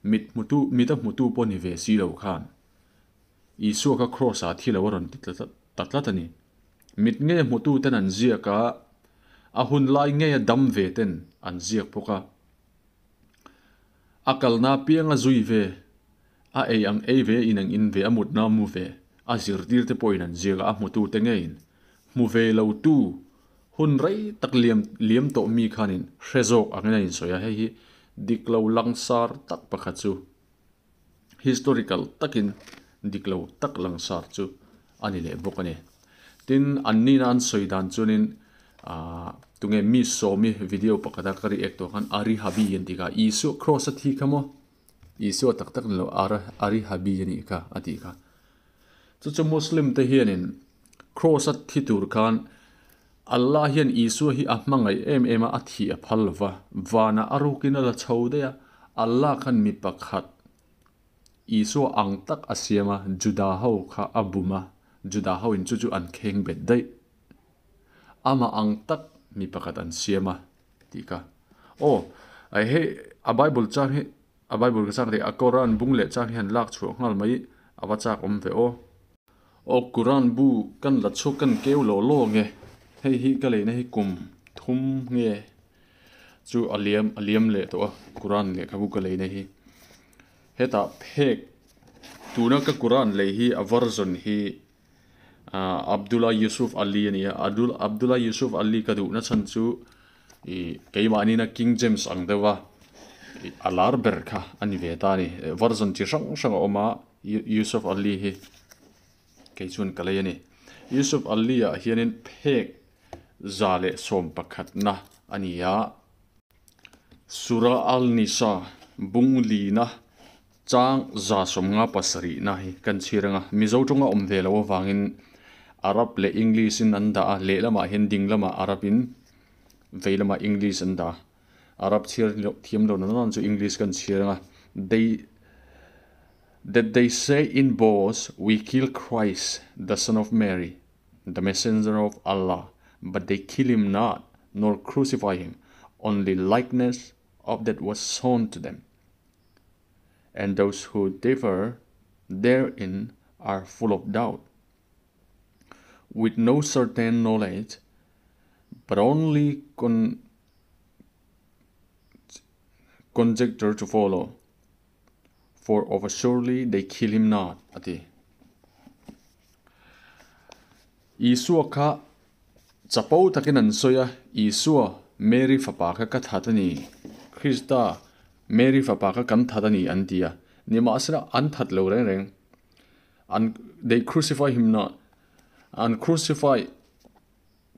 mit hmutu, mit a hmutu pawh ni ve si lo khan Isua kha Kraws ah thi lo a rawn ti ta tlat a ni. Mit ngeia hmututen an ziak a, a hun lai ngeia dam ve ten an ziak bawk a. A kalna pianga zui ve, a ei ang ei ve, in ang in ve, a mutna mu ve, a zirtir te pawhin an ziak a, a hmutu te ngeiin hmu ve lo tu hun rei tak liam liam tawh mi khanin hre zawk angin a insawi a, hei hi dik lo langsar tak pakhat chu historical takin dik lo tak langsar chu a ni leh bawk a ni. Tin, an nihna an sawi dan chuanin aah tunge mi sawmi video pakhata ka react tawh khan Ari Habi an tih kha, Isua cross a thi kha maw? Isua tak tak ni lo Ari Habi a nih kha a tih kha. Chu chu Muslim te hianin cross a thi tur khan Allah hian Isua hi a hmangaih em em a, a thih a phal lo va, vanah a rukin a la chho daih a, Allah khan mi pakhat Isua ang tak a siam a, Juda ho kha a bum a, Juda ho in chu chu an kheng bet daih. Amah ang tak mi pakhat an siam a tih kha. Aw, hei a Bible chang hi. A Bible ka chak leh a Quran bung leh chang hi han lak chhuah nghal mai a va chak awm ve aw. Aw Quran bu kan la chhuak kan keu law law nge hei hi ka leina hi kum thum nge chu a liam a liam leh tawh a Quran lehkhabu ka leina hi hetah phek tuna ka Quran lei hi a version hi ah Abdullah Yusuf Ali a ni a Abdullah Yusuf Ali ka duhna chhan chu ih keimahni na King James ang deuh a ih a lar ber kha a ni ve ta a ni version chi hrang hrang a awm a Yusuf Ali hi kei chuan ka lei a ni Yusuf Ali ah hianin phek 111 na a ni a Surah Al-Nisa bung lina Chang 57 na hi kan chhir anga Mizo tawnga awm ve loh avangin Arab leh English in an dah a, lehlamah hian ding lamah Arab in vei lamah English an dah a. Arab chhir thiam lo na nan chu English kan chhir anga They that they say in boast we kill Christ the son of Mary the messenger of Allah but they kill him not nor crucify him only likeness of that was shown to them. And those who differ therein are full of doubt, with no certain knowledge, but only con conjecture to follow, for of a surely they kill him not, a ti. Isua kha chapo takin an sawi a, Isua, Mary fapa kha ka that a ni, Krista, Mary fapa kha kan that a ni an ti a, nimahsela an that lo reng reng. An they crucify him not, an crucify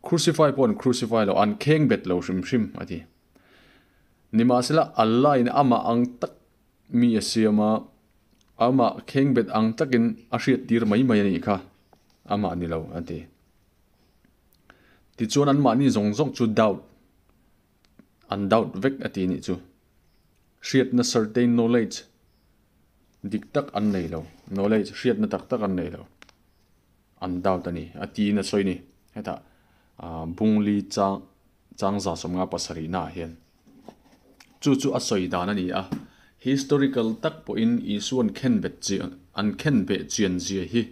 crucify pawh an crucify lo, an kheng bet lo hrim hrim a ti. Nimahsela Allah in amah ang tak mi a siam a, amah kheng bet ang takin a hriat tir mai mai a nih kha, amah ni lo a ti. Tichuan anmahni zawng zawng chu doubt an doubt vek a ti nih chu. Hriatna certain knowledge dik tak an nei lo, knowledge hriatna tak tak an nei lo, an doubt a ni a tiin a sawi ni. Hetah Bungli chang chang 57 naah hian chu chu a sawi dan a ni a, historical tak pawhin Isuan khenbet chian an khenbeh chian zia hi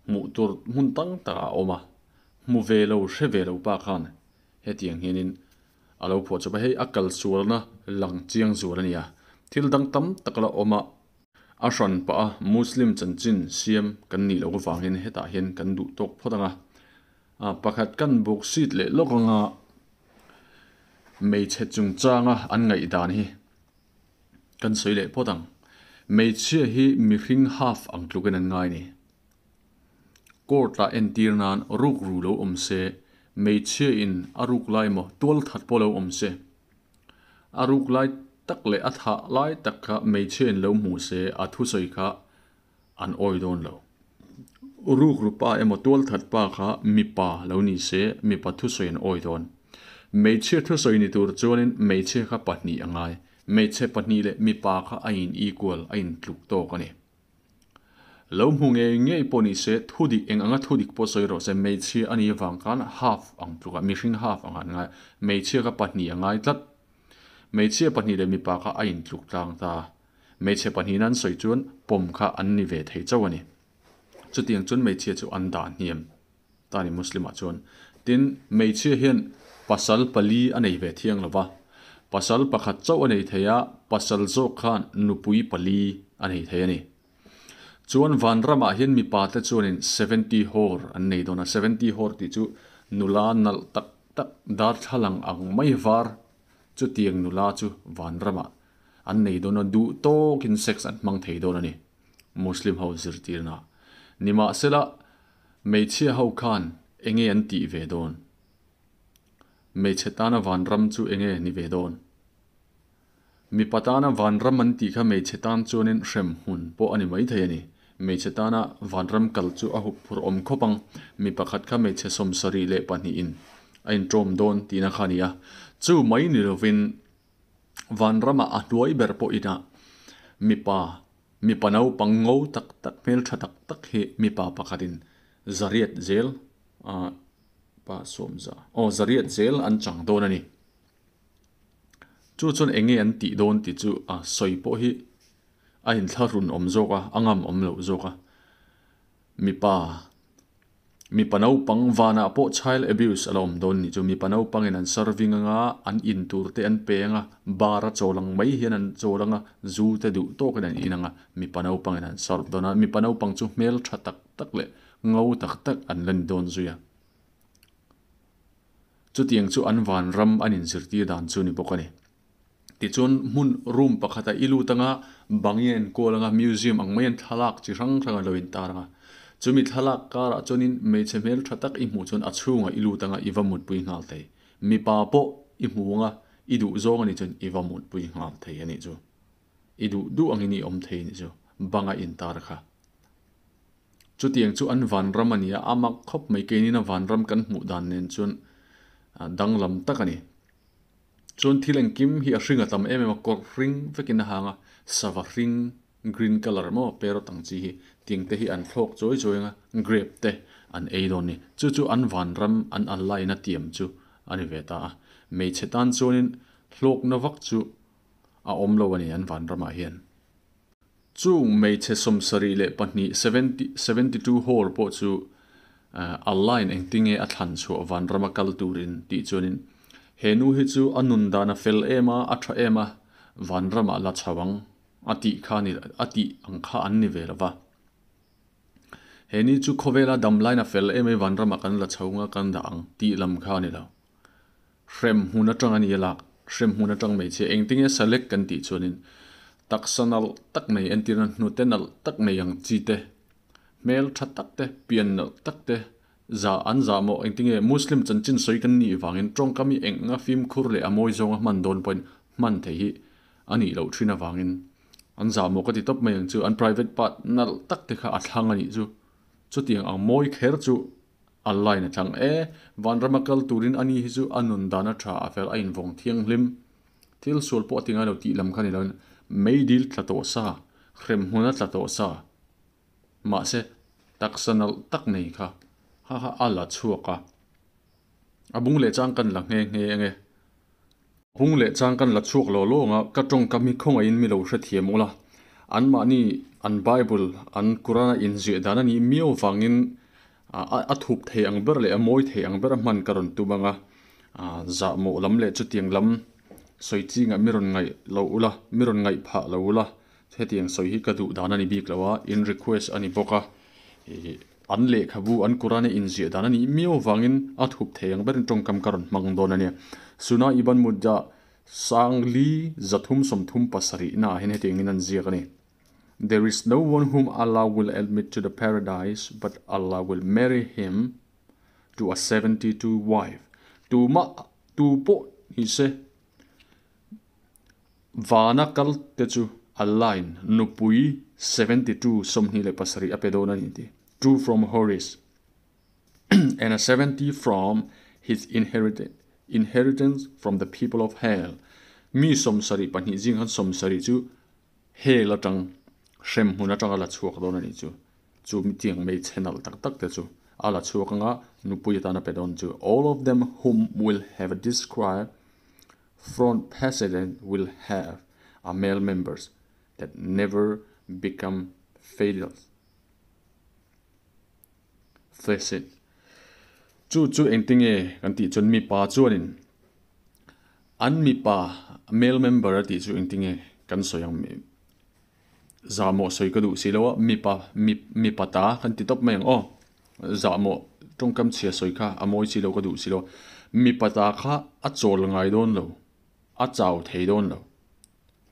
hmuh tur hmun tam takah a awm a, hmu ve lo hre ve lo pa khan Hetiang hianin a lo phuah chawp a, hei a kal sualna lang chiang zual a ni a, thil dang tam tak la awm a, a hran pah a Muslim chanchin siam kan nih loh avangin hetah hian kan duh tawk phawt ang a, pakhat kan buk seat leh lawk anga hmeichhe chungchanga an ngaihdan hi kan sawi leh phawt ang. Hmeichhia hi mihring half ang tlukin an ngai a ni. Court ah entir nan ruk ru lo awm se, hmeichhia in a ruk lai emaw tual that pawh lo awm se, a ruk lai tak leh a thah lai tak kha hmeichhia in lo hmu se a thusawi kha an awi dawn lo. Ruk ru pa emaw tual that pa kha mipa lo ni se mipa thusawi an awi dawn. Hmeichhia thusawi ni tur chuanin hmeichhia kha pahnih a ngai. Hmeichhe pahnih leh mipa kha a in equal, a in tluk tawk a ni. Lo hmu ngei ngei pawh ni se, thu dik eng anga thu dik pawh sawi rawh se, hmeichhia a nih avang khan half ang tlukah mihring half ang an ngai, hmeichhia kha pahnih a ngai tlat. Hmeichhia pahnih leh mipa kha a intluk tlang ta. Hmeichhe pahnihin an sawi chuan pawm kha an ni ve thei chauh a ni. Chutiang chuan hmeichhia chu an dah hniam ta a ni Muslim ah chuan. Tin, hmeichhia hian pasal pali a nei ve thiang lo va, pasal pakhat chauh a nei thei a, pasal zawk khan nupui pali a nei thei a ni. Chuan vanramah hian mipa te chuanin 70 hor an nei dawn a, 70 hor tih chu nula nalh tak tak darthlalang ang mai var chutiang nula chu vanramah an nei dawn a, duh tawkin sex an hmang thei dawn a ni Muslim ho zirtirna. Nimahsela hmeichhia ho khan enge an tih ve dawn? Hmeichhe tana vanram chu enge ni ve dawn? Mipa tana vanram an tih kha hmeichhe tan chuanin hrem hmun pawh a ni maithei a ni. Hmeichhe tana vanram kal chu a hup phur awm khawp ang. Mi pakhat kha hmeichhe 72 in a inṭawm dawn tihna kha a ni a. Chu mai ni lovin vanramah a hnuai ber pawh inah mipa, mipa naupang ngo tak tak, hmelṭha tak tak hi mipa pakhatin zariat zel, pa sawmza, aw zariat zel an chang dawn a ni. Chu chuan eng nge an tih dawn tih chu a sawi pawh hi a inthlahrun awm zawk a, a ngam awm loh zawk a. Mipa, mipa naupang vanah pawh child abuse a la awm dawn nih chu. Mipa naupangin an serving anga, an in tur te an pe anga, bar a chawl ang mai hian an chawl anga, zu te duh tawkin an in anga, mipa naupangin an serve dawn a. Mipa naupang chu hmel tha tak tak leh ngo tak tak an la ni dawn zui a. Chutiang chu an vanram an inzirtir dan chu ni bawk a ni. Tichuan hmun room pakhata i lut anga bang i enkawl anga museum ang mai an thlalak chi hrang hrang an lo intar anga chumi thlalak karah chuanin hmeichhe hmel tha tak i hmuh chuan a chhungah i lut anga i va mutpui nghal thei. Mipa pawh i hmu anga i duh zawng a nih chuan i va mutpui nghal thei a nih chu. I duh duh angin i awm thei a nih chu banga intar kha. Chutiang chu an vanram a ni a, a mak khawp mai keinin a vanram kan hmuh dan nen chuan danglam tak a ni. Chuan thil engkim hi a hring a tam em em a, kawr hring vekin a hang a, sava hring green colour maw parrot ang chi hi tiang te hi an thlawk chawi chawi ang a, grape te an ei dawn a ni. Chu chu an vanram an Allah in a tiam chu a ni ve ta a, hmeichhe tan chuanin hlawkna vak chu a awm lo a ni an vanramah hian. Chung hmeichhe 72, 72 hall pawh chu Allah in engtinge a thlan chhuah vanrama kal turin tih chuanin he nu hi chu a nun dan a fel em a, a tha em a, vanramah la chho ang a tih kha ni a tih ang kha an ni ve lova. He ni chu khawvela dam lain a fel em ai vanramah kan la chho nga kan dah ang tih lam kha a ni lo. Hrem hmun atang a ni a lak, hrem hmun atang hmeichhia engtinge select kan tih chuanin taksa nalh tak nei entirna hnute nalh tak nei ang chi te, hmel tha tak te, pian nalh tak te, za an zah maw engtinge Muslim chanchin sawi kan nih vangin tawngkam hi enga fimkhur leh a mawi zawnga hman dawn pawhin hman thei hi a nih loh thin avangin an zah maw ka ti tawp mai ang chu an private part nalh tak te kha a thlang a nih chu chutiang ang mawi kher chu A line a tlang e. Vanrama kal turin a ni hi chu a nun dan a tha a fel a invawng thianghlim. Thil sual pawh a ti ngai lo tih lam kha ni loin meidil tla tawh sa, hrem hmun a tla tawh sa. Mahse, taksa nalh tak nei kha ha ha a la chhuak a. A bung leh chang kan la nghe nghe ange. Bung leh chang kan la chhuak lo lawng a, ka tawngkam hi khawngaihin mi lo hrethiam ula. Anmahni an Bible, an Quran a inziah dan a nih miau vangin a thup thei ang ber leh a mawi thei ang ber a hman ka rawn tum ang a. Zahmawh lam leh chutiang lam sawi chingah mi rawn ngaih lo ula, mi rawn ngaih phah lo ula. Hetiang sawi hi ka duh dan a ni bik lo a, in request a ni bawk a. An lehkhabu, an Quran a inziah dan a nih miau vangin a thup thei ang berin tawngkam ka rawn hmang dawn a nia. Suna Ibn Muddah Sangli 337 naah hian hetiangin an ziak a ni, There is no one whom Allah will admit to the paradise but Allah will marry him to a 72 wife. Tumah, tu pawh ni se, Vana kal te chu Allah in nupui 72 27 a pe dawn a ni ti, two from Horis and a 70 from his inheritance from the people of hell. Mi 72 zing khan 70 chu hell atang hrem hmun atanga la chhuak dawn a ni chu. Chu tiang hmeichhe nalh tak tak te chu a la chhuak anga nupui atan a pe dawn chu. All of them whom will have described Front president will have a male members that never become fatal. Facet. Chu chu engtinge kan tih chuan mipa chuanin an mipa male member a tih chu engtinge kan sawi ang zahmawh sawi ka duh si lo a mipa mipa ta kan ti tawp mai ang aw zahmawh tawngkam chhia sawi kha a mawi si lo ka duh si lo mipa ta kha a chawl ngai dawn lo a chau thei dawn lo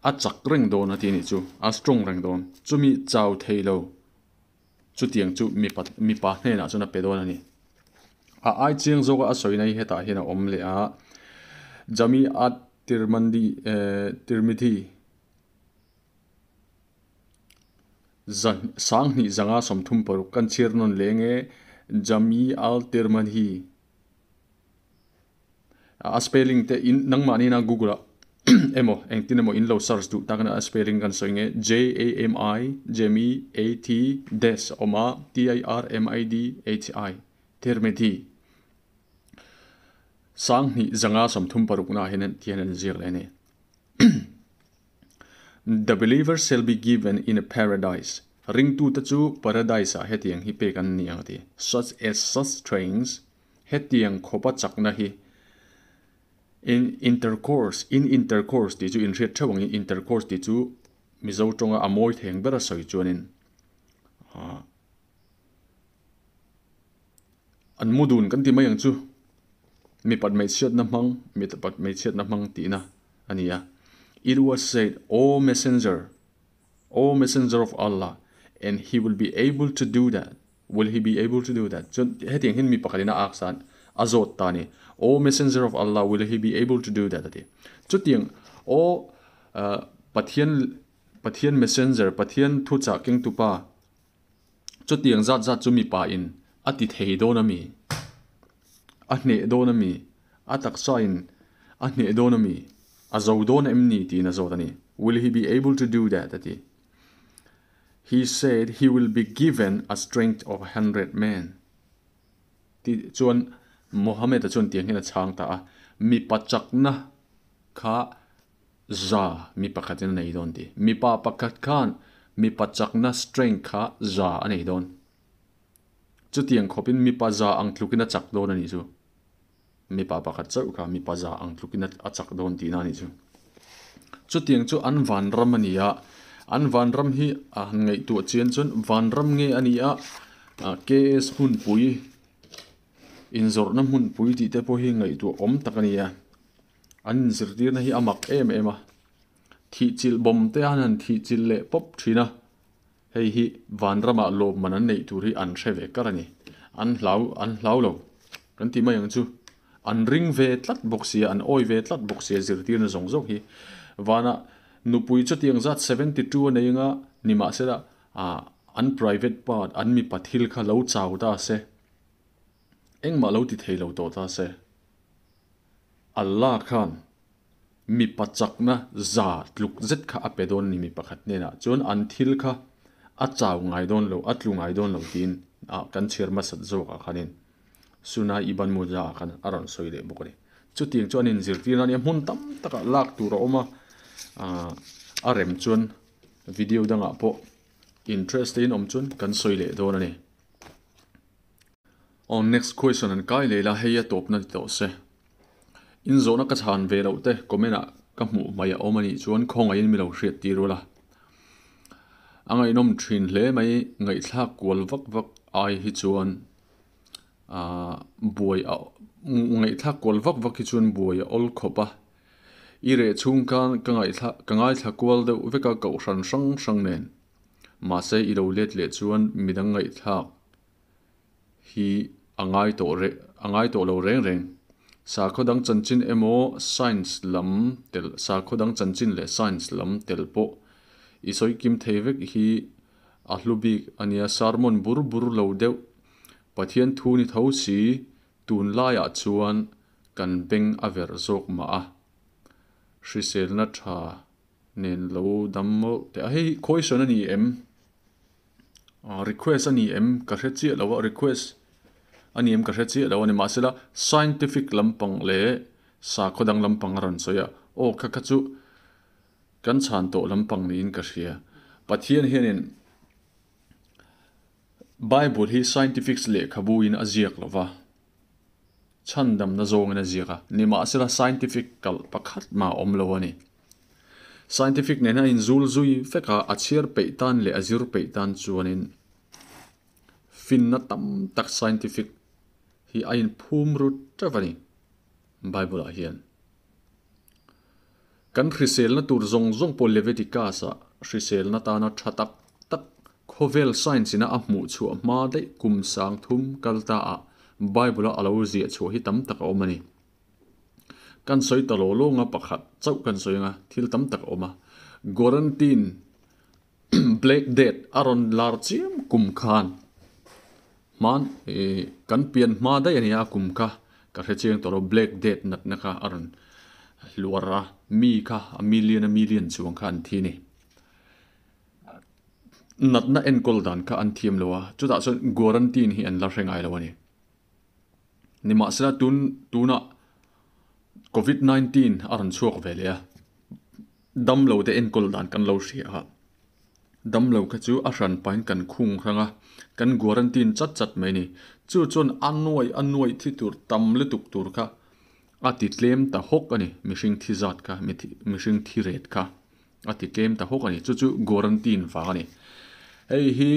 a chak reng dawn a tih a nih chu a strong reng dawn chumi chau thei lo chutiang chu mipa mipa hnenah chuan a pe dawn a ni a ai chiang zawk a a sawi na hi hetah hian a awm leh a Jami at Tirmandi eh Tirmidhi. Sang hnih zanga 36 kan chhiar nawn leng e Jami Al Tirmidhi a spelling te in nangmahni ina Google ah emaw engtin emaw in lo search duh tak a spelling kan sawi nge J A M I Jami A T dash a awm a T I R M I D H I Tirmidhi 2136 naah hian tihian an ziak leh a ni. The believers shall be given in a paradise, Ringtute chu paradise-ah hetiang hi pek an ni ang a ti. Such as such strength, hetiang khawpa chakna hi. In intercourse, in intercourse tih chu inhriat theuh angin intercourse tih chu Mizo tawnga a mawi theng ber a sawi chuanin an mu dun kan ti mai ang chu. Mipat hmeichhiatna hmang, mipat hmeichhiatna hmang tihna a ni a. It was said, O Messenger, O Messenger of Allah, and he will be able to do that. Will he be able to do that? Chuan hetiang hian mi pakhatin a ak san a zawt ta a ni. O Messenger of Allah, will he be able to do that? a ti. Chutiang, O Pathian, Pathian Messenger, Pathian thuchah kengtupa, chutiang zat zat chu mipa in a ti thei dawn a mi? A hneh dawn a mi? A taksa in a hneh dawn a mi? A zo dawn em ni? tiin a zawt a ni. Will he be able to do that? a ti. He said he will be given a strength of a hundred men. Ti chuan Mohammed-a chuan tiang hian a chhang ta a, Mipa chakna kha za mi pakhatin a nei dawn ti. Mipa pakhat khan mipa chakna strength kha za a nei dawn. Chutiang khawpin mipa za ang tlukin a chak dawn a nih chu. Mipa pakhat chauh kha mipa za ang tlukin a chak dawn tihna a nih chu. Chutiang chu an vanram a ni a, an vanram hi a han ngaihtuah chian chuan vanram nge a ni a, KS hmunpui inzawrhna hmunpui tih te pawh hi ngaihtuah awm tak a ni a. An inzirtirna hi a mak em em a, thihchilh bawm te an han thihchilh leh pawp thin a. Hei hi vanramah lawmman an neih tur hi an hre ve kar a ni. An hlau, an hlau lo kan tih mai ang chu. An ring ve tlat bawk sia, an awi ve tlat bawk sia zirtirna zawng zawng hi. Vanah nupui chutiang zat 72 a nei anga nimahsela ah an private part, an mipa thil kha lo chau ta se, engmah lo ti thei lo tawh ta se. Allah khan Mipa chakna za tluk zet kha a pe dawn a ni mi pakhat hnenah chuan an thil kha a chau ngai dawn lo, a tlu ngai dawn lo tiin ah kan chhiar hmasat zawkah khanin Sunai Ibn Muja ah khan a rawn sawi leh bawk a ni. Chutiang chu an inzirtir na a nia, hmun tam takah lak tur a awm a, ah a rem chuan video dangah pawh interest te in awm chuan kan sawi leh dawn a ni. Aw next question an kai leh la hei a tawpna ni tawh se. In zawhna ka chhan ve loh te comment ah ka hmuh hmaih a awm a nih chuan khawngaihin mi lo hriat tir ula. A ngaihnawm thin hle mai ngaihthlak kual vak vak ai hi chuan ah buai a ngaihthlak kual vak vak hi chuan buai a awl khawp a. I reh chhung khan ka ngaihthla ka ngaithla kual deuh vek a kohhran hrang hrang nen. Mahse i lo let leh chuan midang ngaihthlak hi a ngai tawh reh a ngai tawh lo reng reng. Sakhaw dang chanchin emaw science lam tel sakhaw dang chanchin leh science lam tel pawh i sawi kim thei vek hi a hlu bik a nia. Sermon bur bur lo deuh Pathian thu ni tho si tunlaiah chuan kan beng a verh zawk mah a. Hriselna tha nen lo dam mawlh teh a. Hei question a ni em? Request a ni em ka hre chiah lo a, request a ni em ka hre chiah lo a ni. Mahsela scientific lampang leh sakhaw dang lampang a rawn sawi a, aw kha kha chu kan chhan tawh lampang niin ka hria. Pathian hianin Bible hi scientific lehkhabu in a ziak lo va, chhandamna zawngin a ziak a, nimahsela scientific kalh pakhat mah a awm lo a ni. Scientific nena inzul zui vek a, a chhiar peih tan leh a zir peih tan chuanin finna tam tak scientific hi a inphum rut teuh a ni Bible ah hian. Kan hriselna tur zawng zawng pawh Leviticus ah hriselna tana tha tak tak khawvel science ina a hmuh chhuah hma daih kum sangthum kal ta ah Bible a alo ziah chhuah hi tam tak a awm a ni. Kan sawi ta lo lawnga pakhat chauh kan sawi anga thil tam tak a awm a. Quarantine Black Death a rawn lar chiam kum khan hman ih kan pian hma daih a nia a kum kha ka hre chiang tawh lo Black Death natna kha a rawn hluar a mi kha a million a million chuang kha an thi a ni. Natna enkawl dan kha an thiam lo a chutah chuan quarantine hi an la hre ngai lo a ni. Nimahsela tun tunah Covid 19 a rawn chhuak ve leh a. Damlo te enkawl dan kan lo hria a, damlo kha chu a hran pahin kan khung hrang a, kan guarantine chat chat mai a ni. Chu chuan a nuai a nuai thi tur tam lutuk tur kha a ti tlem ta hawk a ni, mihring thi zat kha, mihring thi ret kha a ti tlem ta hawk a ni. Chu chu guarantine vang a ni. Hei hi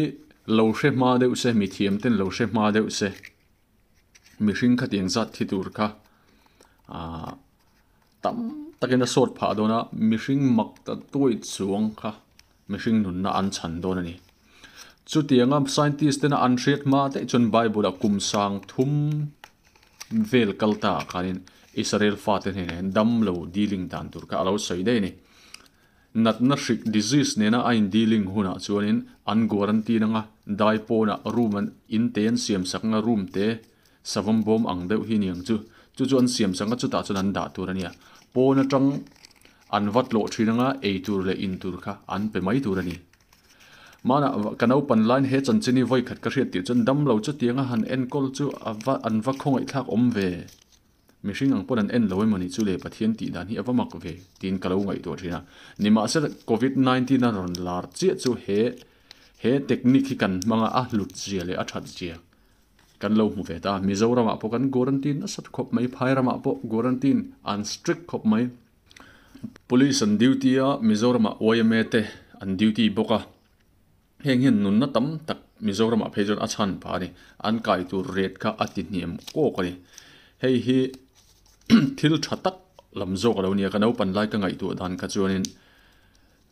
lo hre hma deuh se, mithiam ten lo hre hma deuh se, mihring khatiang zat thi tur kha aah tam takin a sawt phah dawn a, mihring mak ta tuai chuang kha mihring nunna an chhan dawn a ni. Chutianga scientist tena an hriat hma daih chuan Bible ah kum sang thum vel kal ta ah khanin Israel fate hnenah hian dam lo dealing dan tur kha a lo sawi daih a ni. Natna hrik disease nena a in dealing hunah chuanin an guarantee anga dai pawnah room an in te an siam sak anga room te savawm bawm ang deuh hi niang chu chu chu an siam sak anga chutah chuan an dah tur a nia. Pawn atang an va tlawh thin anga ei tur leh in tur kha an pe mai tur a ni. Mahna ka naupan laiin he chanchin hi vawikhat ka hriat tih chuan damlo chutianga han enkawl chu a va an va khawngaihthlak awm ve. Mihring ang pawn an en lo emawni chu le Pathian tih dan hi a va mak ve tiin ka lo ngaihtuah thin a. Nimahsela Covid 19 a rawn lar chiah chu he he technique hi kan hmang a, a hlut zia leh a that zia kan lo hmu ve ta. Mizoramah pawh kan guarantine nasa khawp mai, phai ramah pawh guarantine an strict khawp mai. Police an duty a, Mizoramah yma te an duty bawk a. Heng hian nunna tam tak Mizoramah phei chuan a chhan phah a ni. An kai tur ret kha a ti hniam kawk a ni. Hei hi thil tha tak lam zawk a lo nia, ka naupan lai ka ngaihtuah dan kha chuanin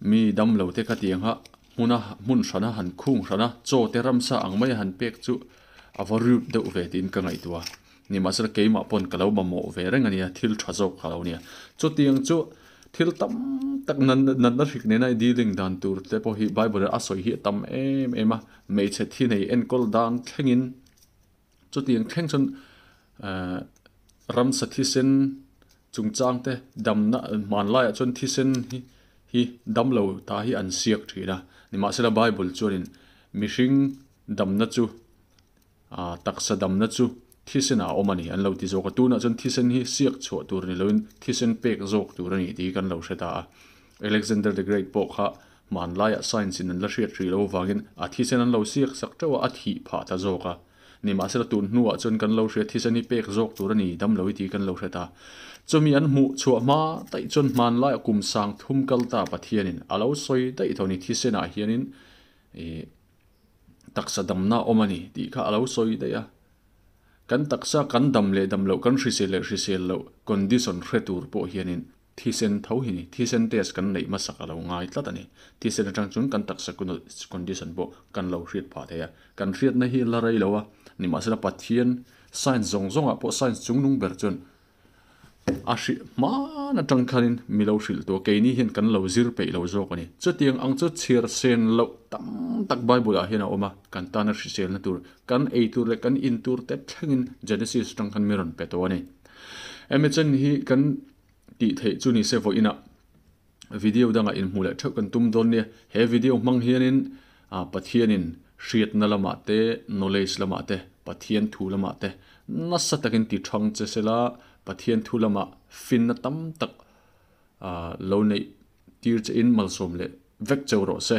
mi damlo te kha tiang a hmuna hmun hrana han khung hrana chaw te ramsa ang maia han pek chu a va rude deuh ve tiin ka ngaihtuah a. Nimahsela keimah pawn ka lo mamawh ve reng a nia, thil tha zawk ka lo nia. Chutiang chu thil tam tak natna hrik nena i dealing dan tur te pawh hi Bible ah a sawi hi a tam em em a, hmeichhe thi nei enkawl dan thlengin chutiang thleng chuan eh ramsa thisen chungchang te damna hmanlaiah chuan thisen hi hi damlo ta hi an siak thin a. Nimahsela Bible chuanin mihring damna chu A taksa damna chu thisen ah a awm a ni an lo ti zawk a, tunah chuan thisen hi siak chhuah tur ni loin thisen pek zawk tur a ni tih hi kan lo hre ta a. Alexander the Great pawh kha hmanlaiah science in an la hriat hrih loh avangin a thisen an lo siak sak teuh a, a thih phah ta zawk a. Nimahsela tun hnuah chuan kan lo hria thisen hi pek zawk tur a ni dam lo i tih kan lo hre ta. Chumi an hmuh chhuah hma daih chuan hmanlaiah kum sang thum kal ta Pathianin a lo sawi daih tho a ni thisenah hianin ih taksa damna a awm a ni tih kha a lo sawi daih a. Kan taksa kan dam leh dam loh, kan hrisel leh hrisel loh condition hre tur pawh hianin thisen tho hi ni, thisen test kan neih hmasak a lo ngai tlat a ni. Thisen atang chuan kan taksa condition pawh kan lo hriat phah thei a. Kan hriatna hi la rei lo a, nimahsela Pathian science zawng zawngah pawh science chungnung ber chuan A hrih hman atang khanin mi lo hrilh tu a, keini hian kan lo zir peih lo zawk a ni. Chutiang ang chu chhiar sen loh tam tak Bible ah hian a awm a, kan tana hriselna tur, kan ei tur leh kan in tur te thlengin Genesis atang khan mi rawn pe tawh a ni. MHN hi kan tih theih chu ni se vawiinah video dangah inhmuh leh theuh kan tum dawn nia. He video hmang hianin Pathianin hriatna lamah te, knowledge lamah te, Pathian thu lamah te nasa takin ti thang che sela, Pathian thu lamah finna tam tak lo neih tir che in malsawm leh vek cheu rawh se.